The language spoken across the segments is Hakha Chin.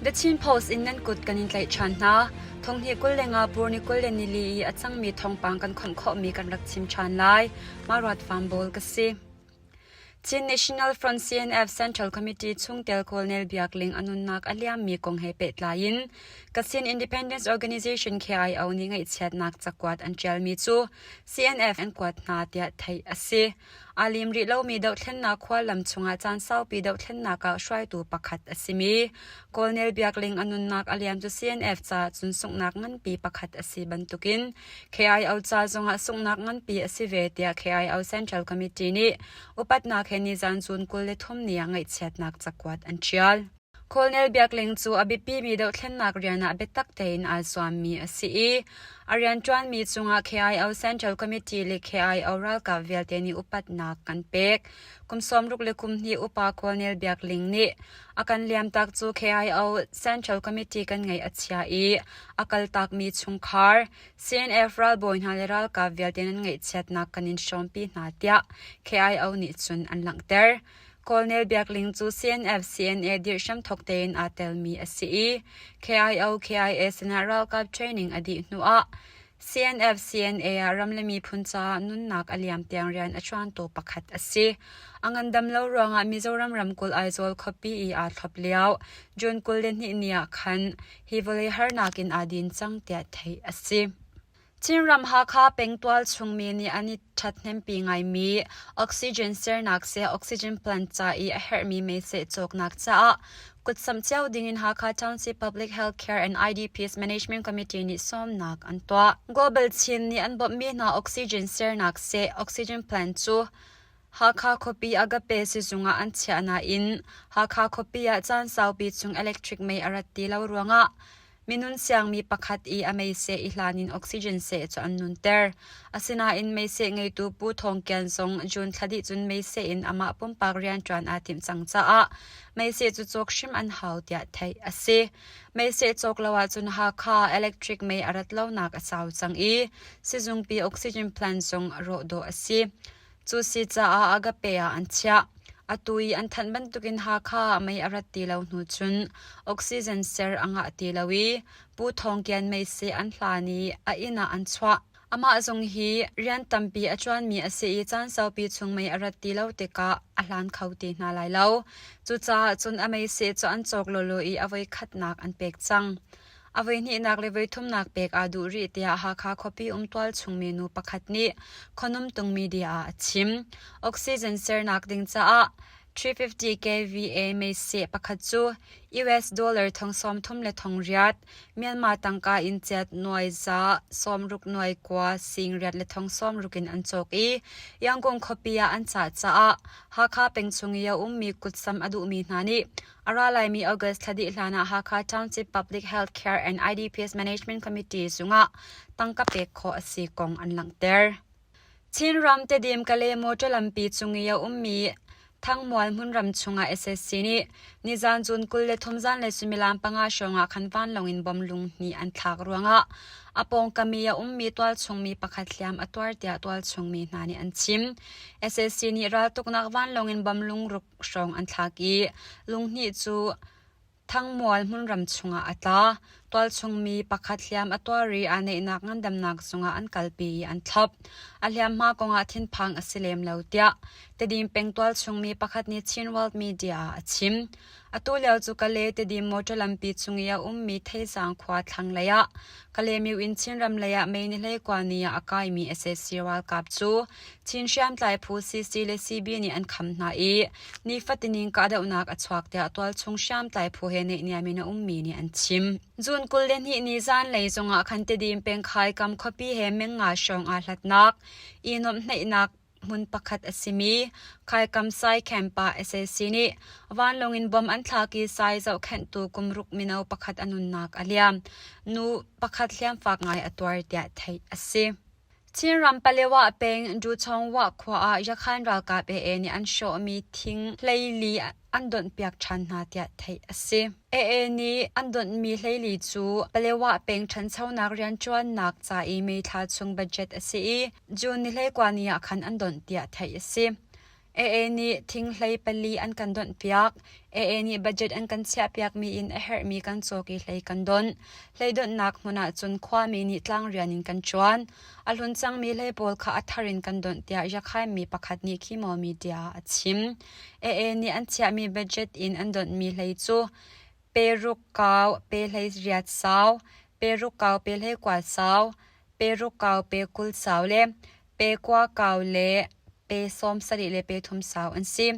The Chin Post in nan kut kan in tlaih ṭhan hna. Thonghnih 25 pur ni 24 i a cangmi thawngpang kan khawmh khawhmi kan rak chim ṭhan lai. Maruat Fambawl ka si. Chin National Front CNF Central Committee chungtel Colonel Biak Ling a nunnak a liammi kong he pehtlai in Kachin Independence Organization KIO nih ngaihchiatnak cakuat an ṭialmi cu CNF an kuat hna tiah theih a si. Aa lim rih lomi dohthlennak khuallam chungah caan saupi dohthlennak ah hruaitu pakhat a simi Colonel Biak Ling a nunnak a liam cu CNF caah cun sunghnak nganpi pakhat a si bantukin KIO ca zongah sunghnak nganpi a si ve tiah KIO Central Committee nih upatnak he nizan June 23 ni ah ngaihchiatnak cakuat an ṭial. Colonel Biak Ling cu a biapimi dohthlennak rian ah biatak tein aa zuammi a si i a rianṭuanmi cungah KIO Central Committee le KIO ralkap vialte nih upatnak kan pek. Kum 60 le kum hnih upa Colonel Biak Ling nih a kan liamtak cu KIO Central Committee kan ngaih a chia i a kaltakmi chungkhar, CNF ralbawi hna le ralkap vialte nan ngaihchiatnak kan in hrawmpi hna tiah KIO nih cun an langhter. Colonel Biak Ling cu CNF CNA dirh hramthawk tein aa telmi a si i KIO KIA sinah ralkap training a dih hnuah CNF CNA ah ram le miphun caah nunnak a liam tiang rian a ṭuantu pakhat a si. A ngandam lo ruangah Mizoram ramkulh Aizawl khuapi i aa thlop lio June 22 ni ah khan hi vawlei harnak in aa din cang tiah theih a si. Chinram Hakha pengtual chungmi nih an i ṭhathnempi ngaimi oxygen sernak seh oxygen plant ca i a herhmi meiseh cawknak caah kutsamh cio dingin Hakha Township Public Health Care and IDPs Management Committee nih sawmnak an tuah. Global Chin nih an bawmhmi hna oxygen sernak seh oxygen plant cu Hakha khuapi Agape sizung ah an chiah nain Hakha khuapi ah caan saupi chung electric mei a rat ti lo ruangah Minun siangmi pakhat i a meiseh i hlan in oxygen seh cu an nunter. Asinain meiseh ngeitu Pu Thawng Kian zong June thla dih cun meiseh in amah pumpak rianṭuan aa timh cang caah meiseh cu cawk hrim an hau tiah theih a si. Meiseh cawk lo ahcun Hakha electric mei a rat lonak a sau cang i sizungpi oxygen plant zong rawh dawh a si. Cu si caah Agape ah an chiah. Atu i an thanh bantukin Hakha ah mei a rat ti lo hnu cun oxygen ser a ngah ti lo i Pu Thawng Kian meiseh an hlan i a inn ah an chuah. Amah zong hi rian tampi a ṭuanmi a si i caan saupi chung mei a rat ti lo tikah a hlan kho ti hna lai lo. Cucaah cun a meiseh cu an cawk lawlaw i a voikhatnak an pek cang. A voihnihnak le voithumnak pek aa duh rih tiah Hakha khuapi um tualchung minu pakhat nih Khonumtung media ah a chim. Oxygen sernak ding caah 350 kVA meiseh pakhat cu US dollar thong sawm thum le thong riat, Myanmar tangka in chiat nuai za sawmruk nuai kua sing riat le thong sawmruk in an cawk i Yangon khuapi ah an cah caah Hakha peng chung i a ummi kutsam a duhmi hna nih A ra laimi August thla dih hlan ah Hakha Township Public Health Care and IDPs Management Committee zungah tangka pek khawh a si kong an langhter. Chinram Tedim Kale motor lampi cung i a ummi Thangmual hmunram chungah SSC nih nizan June 23 zanlei suimilam panga hrawngah khan vanlawng in bom lung hnih an thlak ruangah a pawngkam i a ummi tualchung mi pakhat hliam a tuar tiah tualchung mi hna nih an chim. SSC nih raltuknak vanlawng in bom lungruk hrawng an thlak i lunghnih cu Thangmual hmunram chungah a tla. Tualchung mi pakhat hliam a tuar i aa neihnak ngandamnak zungah an kalpi i an thlop. A hliamhma kongah thinphang a si lem lo tiah Tedim peng tualchung mi pakhat nih Chin World Media ah a chim. Atu lio cu Kale Tedim motor lampi cung i a ummi Theizang khua thlanglei ah Kalaymyo in Chinram lei ah May ni 19 ni ah a kaimi sac ralkap cu Chin hriamtlai phu CC le CB nih an kham hna i nifatin in kahdohnak a chuak tiah tualchung hriamtlai phu he naihniam in a ummi nih an chim. June 22 ni zanlei zongah khan Tedim peng Khaikam khuapi he meng nga hrawng aa hlatnak i nuamhhnaihnak hmun pakhat a simi Khaikam Sai Camp ah sac nih vanlawng in bom an thlak i sai zohkhenhtu kum ruk mino pakhat a nunnak a liam. Nu pakhat hliamfak ngai a tuar tiah theih a si. Chinram Palewa peng Duchongwa khua ah Yakhan ralkap AA nih an hrawhmi thing hleili an donhpiak ṭhan hna tiah theih a si. AA nih an donhmi hleili cu Palewa peng ṭhanchonak rianṭuannak ca i May thla chung budget a si i June ni 19 ni ah khan an donh tiah theih a si. AA nih thinghlei pali an kan donhpiak. AA nih budget an kan chiahpiakmi in a herhmi kan cawk i hlei kan donh. Hlei donhnak hmun ah cun khuami nih tlangrian in kan ṭuan. A hlun cangmi hlei pawl kha a thar in kan donh tiah Rakhine mi pakhat nih Khimo Media ah a chim. AA nih an chiahmi budget in an donhmi hlei cu pe ruk kau pe hlei riat sau, pe ruk kau pe hlei kua sau, pe ruk kau pe 20 sau le pe kua kau le pe 70 le pe thum sau an si.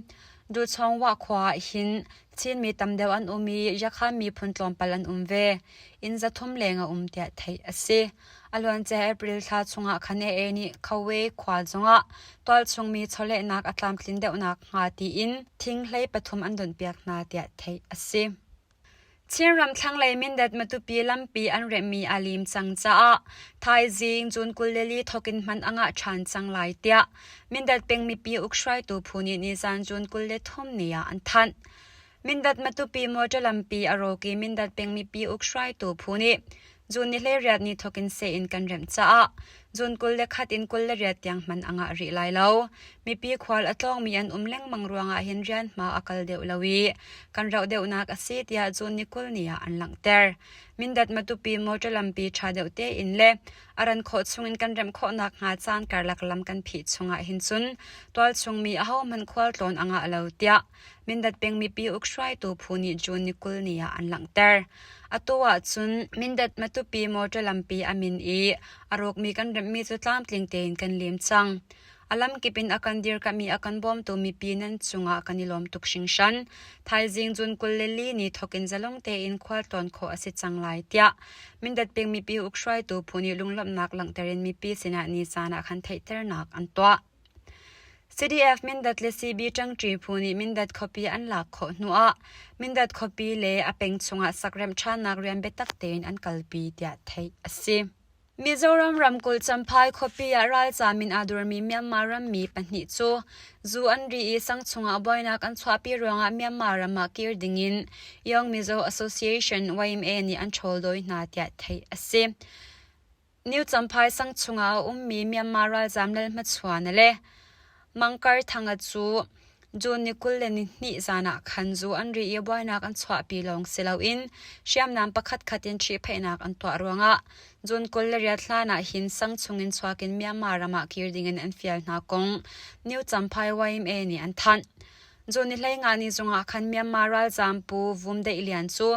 Duchawngwah khua ah hin Chinmi tam deuh an um i Yakhan miphun tlawmpal an um ve. Inn 300 leng a um tiah theih a si. A luancia April thla chungah khan AA nih Khawe khua zongah tualchungmi chawlehnak a tlamtlin deuhnak hnga tiin thinghlei pathum an donhpiak hna tiah theih a si. Chinram thlanglei Mindat Matupi lampi an remhmi aa lim cang caah thaizing June 24 thawkin hman a ngah ṭhan cang lai tiah Mindat peng mipi ukhruaitu phu nih nizan June 23 ni ah an thanh. Mindat Matupi motor lampi a rawk i Mindat peng mipi ukhruaitu phu nih June ni 18 ni thawkin seh in kan remh caah June 21 in 28 tiang hman a ngah rih lai lo. Mipi khual a tlawngmi an um lengmang ruangah hin rianhma a kal deuh lo i kan rauh deuhnak a si tiah June ni 20 ni ah an langhter. Mindat Matupi motor lampi ṭha deuh tein le a ran khawh chungin kan remh khawhnak hnga caan karlak lam kan phih chungah hin cun tualchung mi ahohmanh khualtlawn a ngah lo tiah Mindat peng mipi ukhruaitu phu nih June ni 20 ni ah an langhter. Atu ahcun Mindat Matupi motor lampi a min i a rawkmi kan remhmi cu tlamtling tein kan lim cang. A lamkip in a kan dirkamh i a kan bawmtu mipi nan cungah kan i lawm tuk hringhran. Thaizing June 24 ni thawkin zalong tein khualtlawn khawh a si cang lai tiah Mindat peng mipi ukhruaitu phu nih lunglawmhnak langhter in mipi sinah ni caan ah khan theihternak an tuah. CDF Mindat le CB ṭangṭi phu nih Mindat khuapi an lak khawh hnuah Mindat khuapi le a peng chungah sakremh ṭhannak rian biatak tein an kalpi tiah theih a si. Mizoram ramkulh Champhai khuapi ah ralzaam in aa durmi Myanmar rammi pahnih cu zu an ri i sang chungah buainak an chuahpi ruangah Myanmar ram ah kir dingin Young Mizo Association YMA nih an ṭhawl dawi hna tiah theih a si. New Champhai sang chungah a ummi Myanmar ralzaam Lalhmachuana le Mangkar Thanga cu June ni 22 zan ah khan zu an ri i buainak an chuahpi lawng si loin hriamnam pakhatkhat in ṭhihphaihnak an tuah ruangah June 28 hlan ah hin sang chungin chuak in Myanmar ram ah kir dingin an fial hna kong New Champhai YMA nih an thanh. June ni 15 ni zungah khan Myanmar ralzaam Pu Vum Deih Lian cu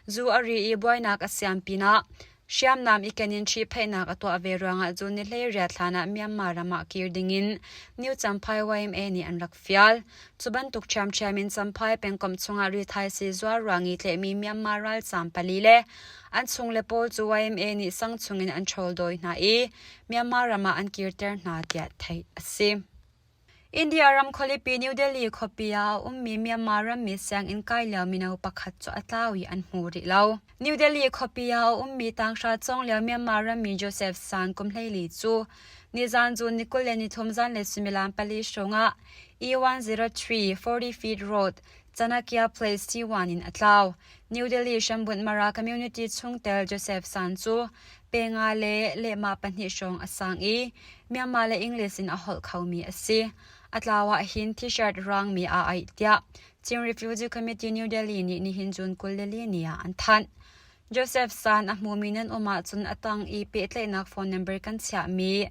zu a ri i buainak a siam pinah Hriamnam i ken in ṭhihphaihnak a tuah ve ruangah June ni 18 hlan ah Myanmar ram ah kir dingin New Champhai YMA nih an rak fial. Cu bantuk ṭhiamṭhiam in Champhai pengkomh chungah rithaisii zuar ruang i tlaihmi Myanmar ralzaam pali le an chungle pawl cu YMA nih sang chungin an ṭhawl dawi hna i Myanmar ram ah an kirter hna tiah theih a si. India ram khualipi New Delhi khuapi ah a ummi Myanmar rammi sianginn kai lio mino pakhat cu a tlau i an hmu rih lo. New Delhi khuapi ah a ummi tanghra cawng lio Myanmar rammi Joseph San kum 14 cu nizan June ni 23 zanlei suimilam pali hrawngah E103 40 Feet Road, Chanakya Place T1 in a tlau. New Delhi hrambunh Mara community chungtel Joseph San cu pe nga le lehmah pahnih hrawng a sang i Myanmar le English in a holh khomi a si. A tlau ah hin t-shirt rangmi aa aih tiah Chin Refugee Committee New Delhi nih nihin June 24 ni ah an thanh. Joseph San a hmumi nan um ahcun a tang i pehtlaihnak phone number kan chiahmi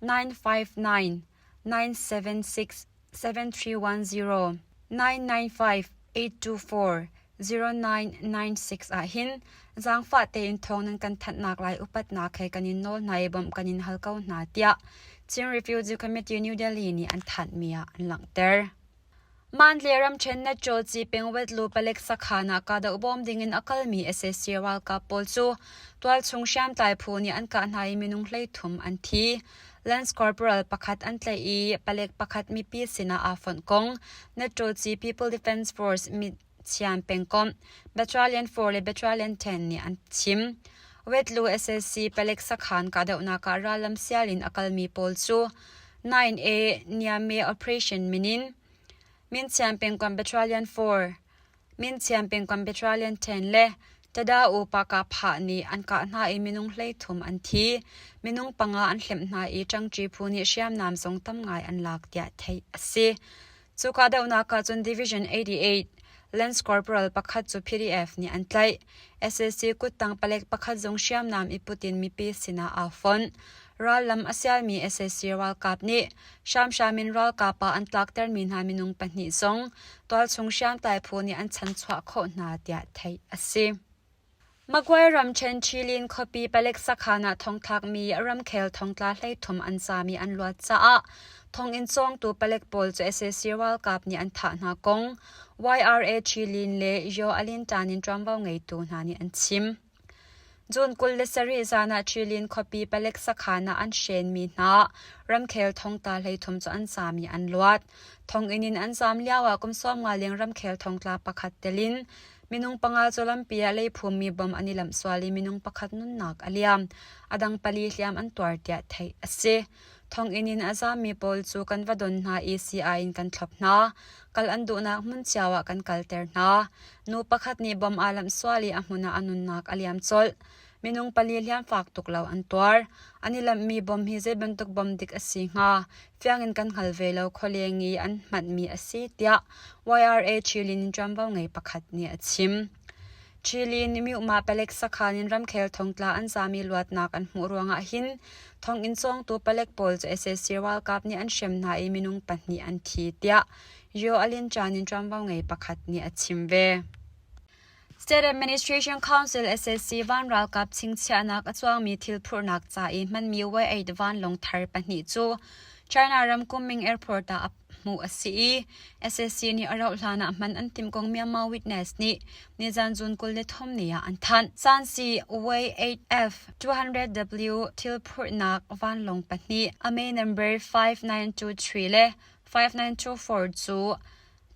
959 976 7310 995 824 0996 ah hin zaangfah tein thawng nan kan thanhnak lai upatnak he kan in nawl hna i bawmh kan in hal ko hna tiah Chin Refugee Committee New Delhi nih an thanhmi ah an langhter. Mantle ramṭhen Natchaw pengwetlu palek sakhan ah kahdoh bawm dingin a kalmi sac ralkap pawl cu tualchung hriamtlai phu nih an kah hna i minung 13 an thi. Lance Corporal pakhat an tlaih i palek pakhat mipi sinah aa fonh kong Natchaw People Defense Force Mitchian pengkomh Battalion 4 le Battalion 10 nih an chim. Wetlu sac palek sakhan kahdohnak ah rallam sial in a kalmi pawl cu 9A Niamey Operation min in Minchian pengkomh Battalion 4, Minchian pengkomh Battalion 10 le Tada U Pahkahphah nih an kah hna i minung 13 an thi. Minung panga an hlemh hna i ṭangṭi phu nih hriamnam zong tam ngai an lak tiah theih a si. Cu kahdohnak ah cun Division 88 Lance Corporal pakhat cu PDF nih an tlaih. Sac kuttang palek pakhat zong hriamnam i put in mipi sinah aa fonh. Rallam a sialmi sac ralkap nih hramhram in ralkap ah an tlaktermi hna minung pahnih zong tualchung hriamtlai phu nih an chanchuah khawh hna tiah theih a si. Magway ramṭhen Ṭhilin khuapi palek sakhan ah thongthlakmi ramkhel thongtla 13 an cami an luat caah thonginn cawngtu palek pawl cu sac ralkap nih an thah hna kong YRA Ṭhilin le Yaw Alin Tan in ṭuanvo ngeitu hna nih an chim. June 27 zan ah Ṭhilin khuapi palek sakhan ah an hrenmi hna ramkhel thongtla 13 cu an cami an luat. Thonginn in an zaam lioah kum 50 leng ramkhel thongtla pakhat tel in Minung panga cu lampi ah leiphummi bom an i lamh sual i minung pakhat nunnak a liam. A dang pali hliam an tuar tiah theih a si. Thonginn in a zaammi pawl cu kan va don hna i sii in kan thlop hna. Kal an duhnak hmun cio ah kan kalter hna. Nu pakhat nih bom aa lamh sual i a hmun ah a nunnak a liam colh. Minung pali hliam fak tuk lo an tuar. An i lamhmi bom hi zei bantuk bom dik a si hnga? Fiang in kan hngal ve lo khualeng i an hmanhmi a si tiah YRA Chilin ṭuanvo ngei pakhat nih a chim. Chile nih Myanmar palek sakhan in ramkhel thongtla an zami luatnak an hmuh ruangah hin thonginn cawngtu palek pawl cu sac ralkap nih an hrem hna i minung pahnih an thi tiah Yo Alin Chan in ṭuanvo ngei pakhat nih a chim ve. State Administration Council SAC van ralkap chingchiahnak a cuangmi thil phurhnak ca i hmanmi Y-8 vanlawng thar pahnih cu China ram Kunming Airport ah hmuh a si i SAC nih a rauh hlan ah hman an timh kong Myanmar Witness nih nizan June 23 ni ah an thanh. Sansi Y-8F 200W thil phurhnak vanlawng pahnih a may number 5923 le 5924 cu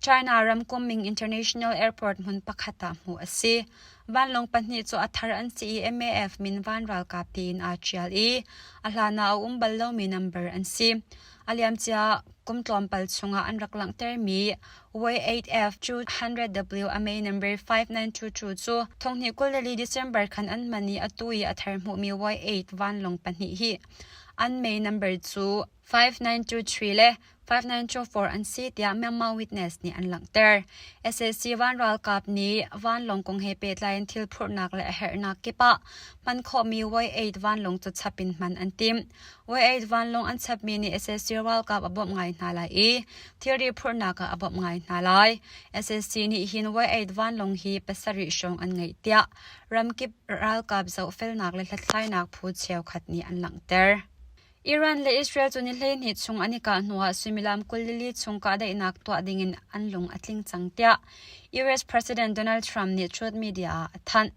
China ram Kunming International Airport hmun pakhat ah hmuh a si. Vanlawng pahnih cu a thar an si i MAF min van ralkap tiin aa ṭial i a hlan ah a um bal lomi number an si. A liamcia kum tlawmpal chungah an rak langhtermi Y8F 200W a mei number 5922 cu thonghnih 24 December khan an hman i atu i a thar hmuhmi Y8 vanlawng pahnih hi an mei number cu 5923 le 5924 an si tiah Myanmar Witness nih an langhter. Sac van ralkap nih vanlawng kong he pehtlai in thil phurhnak le a herhnak kip ah hman khawhmi Y-8 vanlawng cu chap in hman an timh. Y-8 vanlawng an chapmi nih sac ralkap a bawmh ngai hna lai i thilri phurhnak ah a bawmh ngai hna lai. Sac nih hin Y-8 vanlawng hi pasarih hrawng an ngeih tiah ramkip ralkap zohfelnak le hlathlainak phu cheukhat nih an langhter. Iran le Israel cu ni 12 chung an i kah hnuah suimilam 24 chung kahdaihnak tuah dingin an lung a tling cang tiah US President Donald Trump nih Truth Media ah a thanh.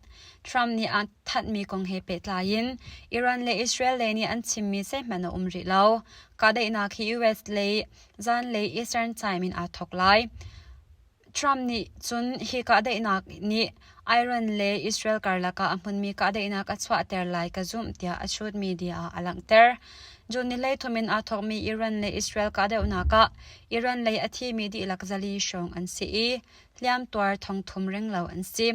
Trump nih a thanhmi kong he pehtlai in Iran le Israel lei nih an chimmi zeihmanh a um rih lo. Kahdaihnak hi US lei zanlei Eastern Time in aa thawk lai. Trump nih cun hi kahdaihnak nih Iran le Israel karlak ah a hmunmi kahdaihnak a chuahter lai ka zumh tiah a Truth Media ah a langhter. June ni 13 in aa thawkmi Iran le Israel kahdohnak ah Iran lei a thimi dihlak 400 hrawng an si i hliamtuar 3,000 renglo an si.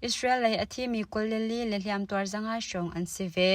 Israel lei a thimi 24 le hliamtuar 500 hrawng an si ve.